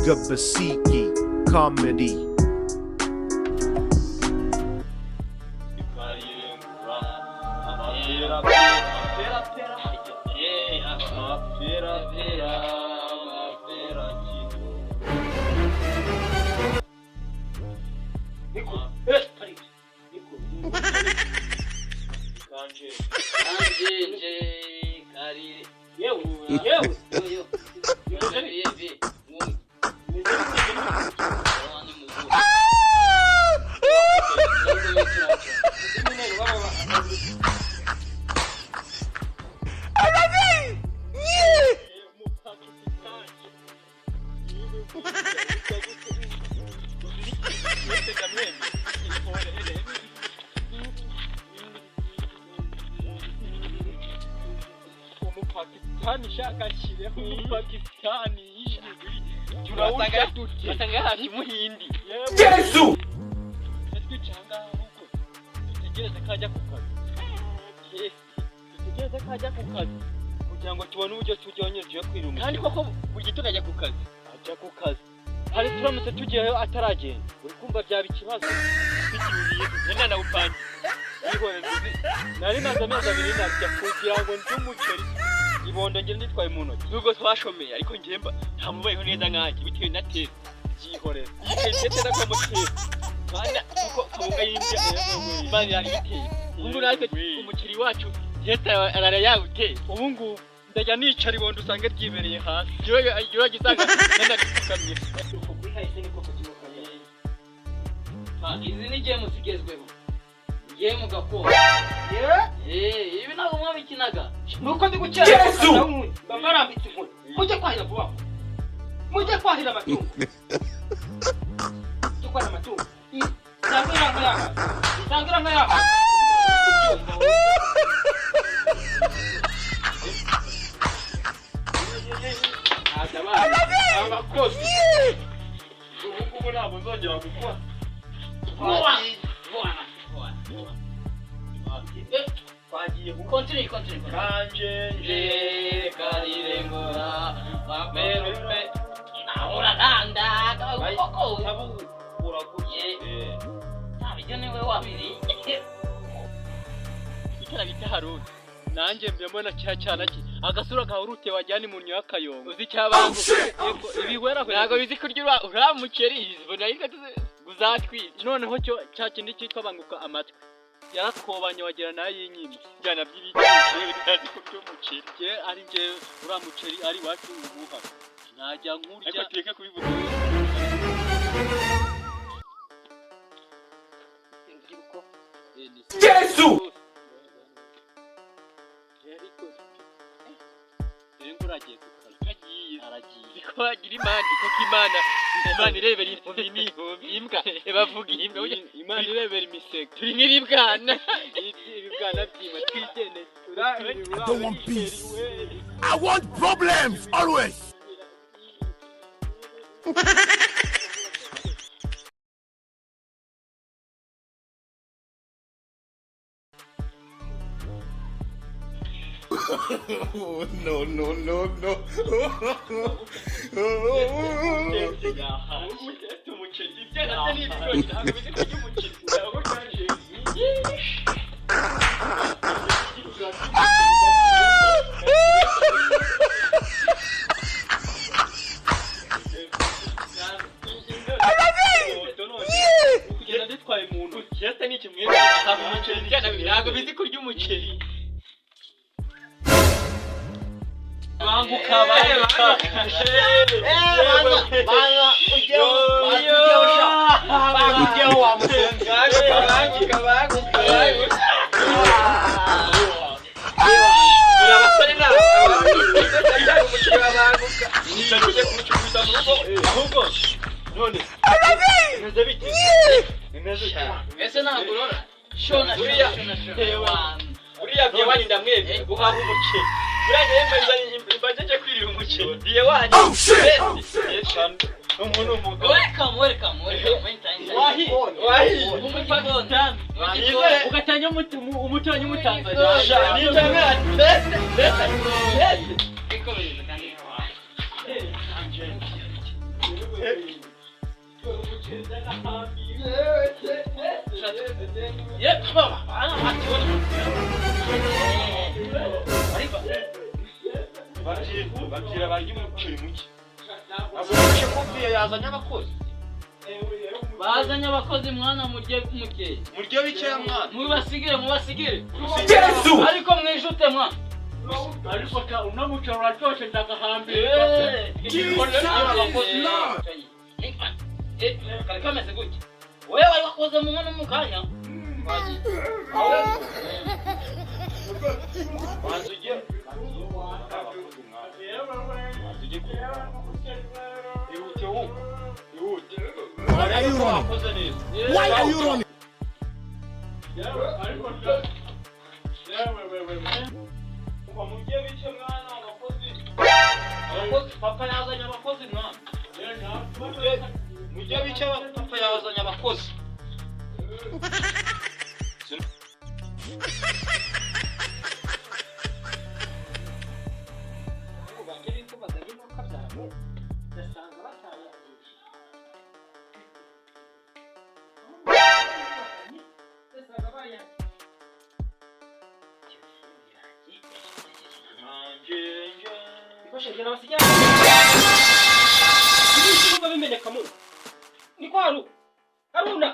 Basiki Comedy. Niko niko kanje. Kanjenje karire. Yewe yewe. Yo yo. Biye biye. Ngumi. Wani muzuri. Umupakistani shaka shyireho umupakistani turawurya dute? Basanga hafi muhindi. Yesu, twicara ngaho ahubwo dutegereze ko ajya ku kazi. Dutegereze ko ajya ku kazi kugira ngo tubone uburyo tujya tugiye kwiruma. Kandi koko buri gitondo ajya ku kazi. Ajya ku kazi hari, turamutse tugiyeyo ataragenda, uri kumva byaba ikibazo. Bikiuriye ngenda nawupanze. Yihoreze, uzi nari maze amezi 2 narya kugira ngo ndye umuceri ibondo ngire nitwaye mu ntoki. Nubwo twashomeye, ariko njemba ntamubayeho neza nkanjye bitewe na tete. Byihorere. Tete na kamutera. Mana kuko kabunga y'imbya Imana yabiteye. Ubu natwe umuceri wacu tete arara yawuteye. Ubu ngubu ndajya nicara ibondo usange ryibereye hasi. Jyewe gisanga nanaripfukamye. Izi ni game zigezweho. Game gakondo. Ibi ntabwo mwabikinaga. Nuko ndi gukera mba barambitse inkoni, mujye kwahira vuba vuba, mujye kwahira amatungo, mujye kwahira amatungo. Isange inka y'amazi, isange inka y'amazi. Abakozi ubu ngubu ntabwo nzongera gukora. Vuba vuba vuba vuba. Twagiye kuko Continue, continue, continue. Kanjenje. Karirengura maperupe ahora ganda koko. Uraguye. Ntabyo niwe wabiri. Itara bita Haruni, nanjye mbona cya cyana cye agasura ka urute wajyana imunyo y'akayongo Uzi cyabangu. Yego, ibihwera. Ntabwo bizi kurya uriya muceri, izibona ariko uzatwica. Noneho cyo cya kindi cyitwa banguka amatwi yarakobanye wagira nayo y'inkima byana by'ibicucu bitazi kurya umuceri. Jye ari njye uriya muceri ari iwacu uguha najya nkurya. Ariko tureke kubivuga. Yesu. Ariko dore ngo uragiye ku kazi. Agiye. Aragiye. Ko wagira Imana, koko Imana irebera impumyi n'ihumbi imbwa bavuga imbwa. Imana irebera imisega. Turi nk'ibibwana. Ibibwana byima twigende. I don't want peace. I want problems always. Oh, no, no, no, no. Umuceri ibyana bye ni ibigori, ntabwo bizi kurya umuceri. Ntabwo kaje. Kugenda nditwaye mu ntoki Kirasa ni kimwe umuceri ibyana ntabwo bizi kurya umuceri. Banguka, banguka. Bana ujyeho, ujyeho sha, bana ujyeho wa musenzi. Banguka, banguka, banguka. Uri abasore ntabwo umuceri babanguka. Tujye kumucuruza mu rugo ahubwo. None bimeze bite? Bimeze bite? Ese ntabwo urora shona? Buriya- Shona, shona. Uriya bye wanyu ndamwemera guhaha umuceri. Buriya njyewe mbajeje kwirira umuceri biye wanyu. Oh, shit! Oh, shit! Umuntu umugabo. Welcome, welcome, welcome. Enter, enter. Wahi wahi. Umupakistani. Ugatanya umuturanyi w'umutanzaniya. Sha, Ni njyamera ndetse ndetse ndetse. Ikomereza kandi. Ye baba bana. Babwira barya umuceri muke. Ntabwo ko Viye yazanye abakozi. Bazanye abakozi mwana, murye mukeya. Murye bikeya mwana. Mubasigire, mubasigire. Yesu! Ariko mwijute mwana. Ariko ka uno muceri uraryoshe, ndagahambirwa. Jesus Lord! Kari kameze gutya, wewe wari wakoze mu nkono mu kanya. Banza ujye abakozi mwana, banza ujye kureba abakozi. Ihute wumva, ihute. Why are you running? Wakoze neza. Why are you running? Ariko ka yewe wewe. Umva, murye bike mwana, abakozi, abakozi, papa yazanye abakozi mwana. Murye bike, papa yazanye abakozi. Ibishyimbo bimeneka mu niko haru haruna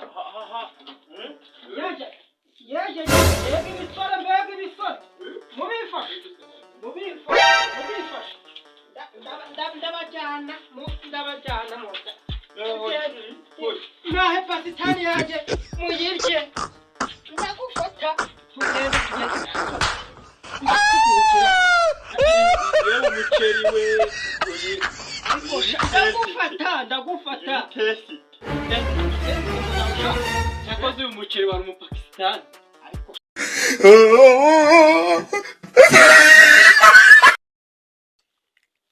yeje yeje, mbega ibisore, mbega ibisore, mubifashe, mubifashe, mubifashe. Ndabajyana ndabajyana mu nahe pasitani yanjye muyirye. Ndagufata, tugende, tugende, ndakubikira. Yewe umuceri we. Ndagufata, ndagufata. Tesi. Cyakoze uyu muceri wari umupakisitani. Ariko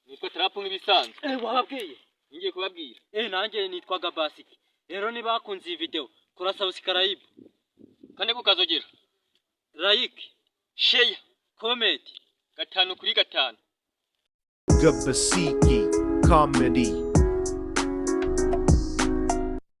Nitwa Tarapu nk'ibisanzwe. Wababwiye? Ngiye kubabwira. Nanjye nitwaga Basiki. Rero niba bakunze iyi video, kora subscribe, Kane kukazogera. Like, share, comment. 5 kuri 5. Gabasiki Comedy.